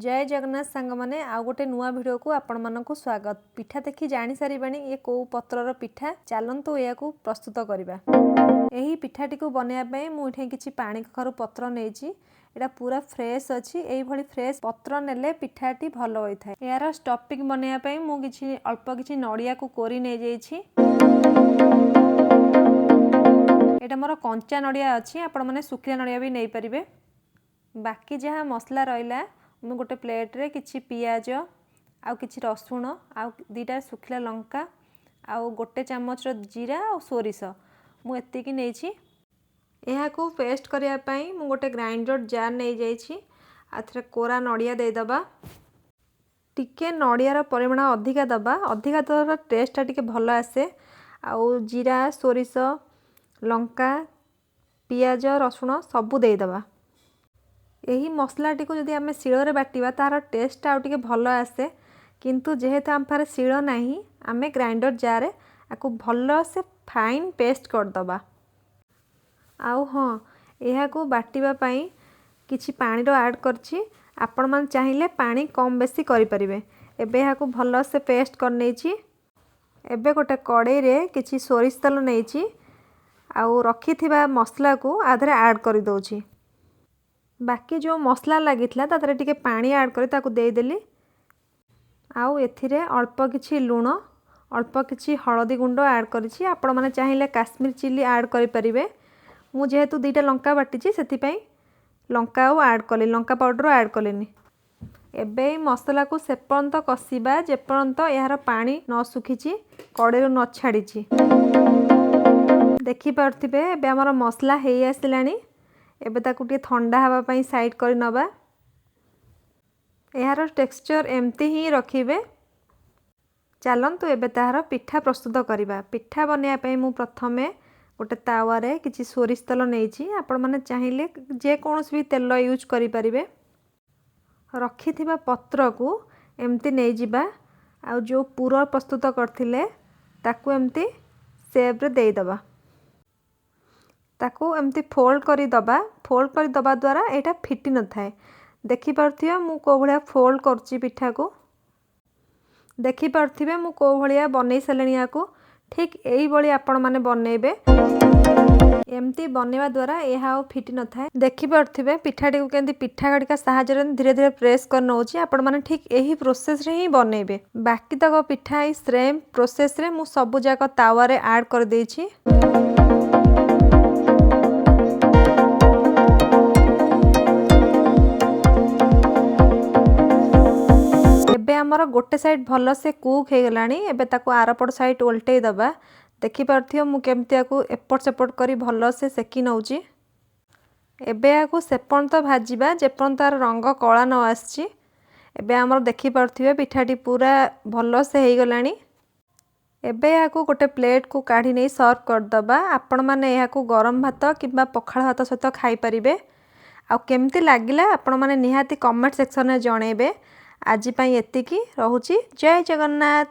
ଜୟ ଜଗନ୍ନାଥ ସାଙ୍ଗମାନେ, ଆଉ ଗୋଟେ ନୂଆ ଭିଡ଼ିଓକୁ ଆପଣମାନଙ୍କୁ ସ୍ୱାଗତ। ପିଠା ଦେଖି ଜାଣିସାରିବେଣି ଇଏ କେଉଁ ପତ୍ରର ପିଠା। ଚାଲନ୍ତୁ ଏହାକୁ ପ୍ରସ୍ତୁତ କରିବା। ଏହି ପିଠାଟିକୁ ବନେଇବା ପାଇଁ ମୁଁ ଏଠି କିଛି ପାଣି କଖାରୁ ପତ୍ର ନେଇଛି। ଏଇଟା ପୁରା ଫ୍ରେଶ୍ ଅଛି। ଏଇଭଳି ଫ୍ରେଶ୍ ପତ୍ର ନେଲେ ପିଠାଟି ଭଲ ହୋଇଥାଏ। ଏହାର ଷ୍ଟଫିଂ ବନେଇବା ପାଇଁ ମୁଁ କିଛି ଅଳ୍ପ କିଛି ନଡ଼ିଆକୁ କୋରି ନେଇଯାଇଛି। ଏଇଟା ମୋର କଞ୍ଚା ନଡ଼ିଆ ଅଛି, ଆପଣମାନେ ଶୁଖିଲା ନଡ଼ିଆ ବି ନେଇପାରିବେ। ବାକି ଯାହା ମସଲା ରହିଲା, ମୁଁ ଗୋଟେ ପ୍ଲେଟ୍ରେ କିଛି ପିଆଜ ଆଉ କିଛି ରସୁଣ ଆଉ 2ଟା ଶୁଖିଲା ଲଙ୍କା ଆଉ 1 ଚାମଚର ଜିରା ଆଉ ସୋରିଷ, ମୁଁ ଏତିକି ନେଇଛି। ଏହାକୁ ପେଷ୍ଟ କରିବା ପାଇଁ ମୁଁ ଗୋଟେ ଗ୍ରାଇଣ୍ଡର ଜାର୍ ନେଇଯାଇଛି। ଆଉ କୋରା ନଡ଼ିଆ ଦେଇଦେବା। ଟିକେ ନଡ଼ିଆର ପରିମାଣ ଅଧିକା ଦେବା, ଅଧିକା ଦେବାର ଟେଷ୍ଟଟା ଟିକେ ଭଲ ଆସେ। ଆଉ ଜିରା, ସୋରିଷ, ଲଙ୍କା, ପିଆଜ, ରସୁଣ ସବୁ ଦେଇଦେବା। ଏହି ମସଲାଟିକୁ ଯଦି ଆମେ ଶିଳରେ ବାଟିବା, ତା'ର ଟେଷ୍ଟଟା ଆଉ ଟିକେ ଭଲ ଆସେ। କିନ୍ତୁ ଯେହେତୁ ଆମ ପାଖରେ ଶିଳ ନାହିଁ, ଆମେ ଗ୍ରାଇଣ୍ଡର ଜାର୍ରେ ଆକୁ ଭଲସେ ଫାଇନ୍ ପେଷ୍ଟ କରିଦେବା। ଆଉ ହଁ, ଏହାକୁ ବାଟିବା ପାଇଁ କିଛି ପାଣିର ଆଡ଼୍ କରିଛି। ଆପଣମାନେ ଚାହିଁଲେ ପାଣି କମ୍ ବେଶୀ କରିପାରିବେ। ଏବେ ଏହାକୁ ଭଲସେ ପେଷ୍ଟ କରିନେଇଛି। ଏବେ ଗୋଟେ କଡ଼େଇରେ କିଛି ସୋରିଷ ତେଲ ନେଇଛି ଆଉ ରଖିଥିବା ମସଲାକୁ ଆ ଦେହରେ ଆଡ଼୍ କରିଦେଉଛି। ବାକି ଯେଉଁ ମସଲା ଲାଗିଥିଲା, ତା ଦେହରେ ଟିକେ ପାଣି ଆଡ଼୍ କରି ତାକୁ ଦେଇଦେଲି। ଆଉ ଏଥିରେ ଅଳ୍ପ କିଛି ଲୁଣ, ଅଳ୍ପ କିଛି ହଳଦୀ ଗୁଣ୍ଡ ଆଡ଼୍ କରିଛି। ଆପଣମାନେ ଚାହିଁଲେ କାଶ୍ମୀର ଚିଲି ଆଡ଼୍ କରିପାରିବେ। ମୁଁ ଯେହେତୁ 2ଟା ଲଙ୍କା ବାଟିଛି, ସେଥିପାଇଁ ଲଙ୍କା ଆଉ ଆଡ଼୍ କଲି, ଲଙ୍କା ପାଉଡ଼ର ଆଡ଼୍ କଲିନି। ଏବେ ଏଇ ମସଲାକୁ ସେପର୍ଯ୍ୟନ୍ତ କଷିବା, ଯେପର୍ଯ୍ୟନ୍ତ ଏହାର ପାଣି ନ ଶୁଖିଛି, କଡ଼େଇରୁ ନ ଛାଡ଼ିଛି। ଦେଖିପାରୁଥିବେ, ଏବେ ଆମର ମସଲା ହେଇ ଆସିଲାଣି। ଏବେ ତାକୁ ଟିକେ ଥଣ୍ଡା ହେବା ପାଇଁ ସାଇଡ଼୍ କରି ନେବା। ଏହାର ଟେକ୍ସଚର୍ ଏମିତି ହିଁ ରଖିବେ। ଚାଲନ୍ତୁ ଏବେ ତାହାର ପିଠା ପ୍ରସ୍ତୁତ କରିବା। ପିଠା ବନେଇବା ପାଇଁ ମୁଁ ପ୍ରଥମେ ଗୋଟେ ତାୱାରେ କିଛି ସୋରିଷ ତେଲ ନେଇଛି। ଆପଣମାନେ ଚାହିଁଲେ ଯେକୌଣସି ବି ତେଲ ୟୁଜ୍ କରିପାରିବେ। ରଖିଥିବା ପତ୍ରକୁ ଏମିତି ନେଇଯିବା ଆଉ ଯେଉଁ ପୁର ପ୍ରସ୍ତୁତ କରିଥିଲେ, ତାକୁ ଏମିତି ସେପ୍ରେ ଦେଇଦେବା। ତାକୁ ଏମିତି ଫୋଲ୍ଡ କରିଦେବା। ଫୋଲ୍ଡ କରିଦେବା ଦ୍ୱାରା ଏଇଟା ଫିଟି ନଥାଏ। ଦେଖିପାରୁଥିବେ ମୁଁ କେଉଁ ଭଳିଆ ଫୋଲ୍ଡ କରୁଛି ପିଠାକୁ। ଦେଖିପାରୁଥିବେ ମୁଁ କେଉଁ ଭଳିଆ ବନେଇ ସାରିଲିଣି ୟାକୁ। ଠିକ୍ ଏଇଭଳି ଆପଣମାନେ ବନେଇବେ। ଏମିତି ବନେଇବା ଦ୍ୱାରା ଏହା ଆଉ ଫିଟି ନଥାଏ। ଦେଖିପାରୁଥିବେ ପିଠାଟିକୁ କେମିତି ପିଠା ଖଡ଼ିକା ସାହାଯ୍ୟରେ ଧୀରେ ଧୀରେ ପ୍ରେସ୍ କରି ନେଉଛି। ଆପଣମାନେ ଠିକ୍ ଏହି ପ୍ରୋସେସ୍ରେ ହିଁ ବନେଇବେ। ବାକି ତକ ପିଠା ଏଇ ସେମ୍ ପ୍ରୋସେସ୍ରେ ମୁଁ ସବୁ ଯାକ ତାୱାରେ ଆଡ଼୍ କରିଦେଇଛି। ଏବେ ଆମର ଗୋଟେ ସାଇଡ଼୍ ଭଲସେ କୁକ୍ ହେଇଗଲାଣି। ଏବେ ତାକୁ ଆରପଟ ସାଇଡ଼୍ ଓଲଟେଇ ଦେବା। ଦେଖିପାରୁଥିବ ମୁଁ କେମିତି ଆକୁ ଏପଟ ସେପଟ କରି ଭଲସେ ସେକି ନେଉଛି। ଏବେ ଏହାକୁ ସେପର୍ଯ୍ୟନ୍ତ ଭାଜିବା, ଯେପର୍ଯ୍ୟନ୍ତ ତାର ରଙ୍ଗ କଳା ନ ଆସିଛି। ଏବେ ଆମର ଦେଖିପାରୁଥିବେ ପିଠାଟି ପୁରା ଭଲସେ ହେଇଗଲାଣି। ଏବେ ଏହାକୁ ଗୋଟେ ପ୍ଲେଟ୍କୁ କାଢ଼ି ନେଇ ସର୍ଭ କରିଦେବା। ଆପଣମାନେ ଏହାକୁ ଗରମ ଭାତ କିମ୍ବା ପଖାଳ ଭାତ ସହିତ ଖାଇପାରିବେ। ଆଉ କେମିତି ଲାଗିଲା, ଆପଣମାନେ ନିହାତି କମେଣ୍ଟ ସେକ୍ସନରେ ଜଣେଇବେ। ଆଜି ପାଇଁ ଏତିକି ରହୁଛି। ଜୟ ଜଗନ୍ନାଥ।